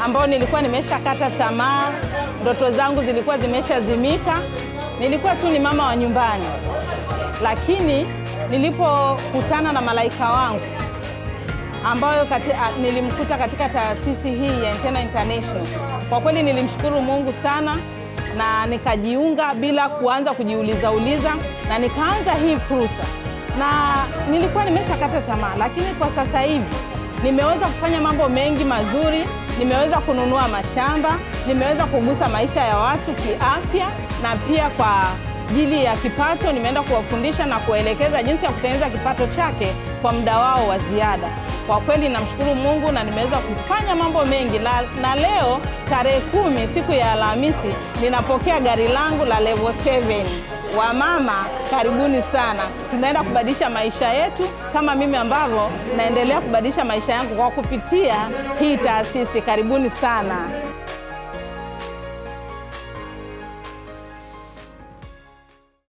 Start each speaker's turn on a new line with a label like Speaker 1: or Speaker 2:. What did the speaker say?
Speaker 1: ambao nilikuwa nimeshakata tamaa, ndoto zangu zilikuwa zimeshazimika, nilikuwa tu ni mama wa nyumbani. Lakini nilipokutana na malaika wangu ambayo nilimkuta katika taasisi hii ya Interna International, kwa kweli nilimshukuru Mungu sana na nikajiunga bila kuanza kujiuliza uliza, na nikaanza hii fursa. Na nilikuwa nimeshakata tamaa, lakini kwa sasa hivi nimeweza kufanya mambo mengi mazuri. Nimeweza kununua mashamba, nimeweza kugusa maisha ya watu kiafya na pia kwa ajili ya kipato. Nimeenda kuwafundisha na kuelekeza jinsi ya kutengeneza kipato chake kwa muda wao wa ziada. Kwa kweli namshukuru Mungu na nimeweza kufanya mambo mengi. Na leo tarehe 10 siku ya Alhamisi ninapokea gari langu la level 7. Wamama karibuni sana. Tunaenda kubadilisha maisha yetu kama mimi ambavyo naendelea kubadilisha maisha yangu kwa kupitia hii taasisi. Karibuni sana.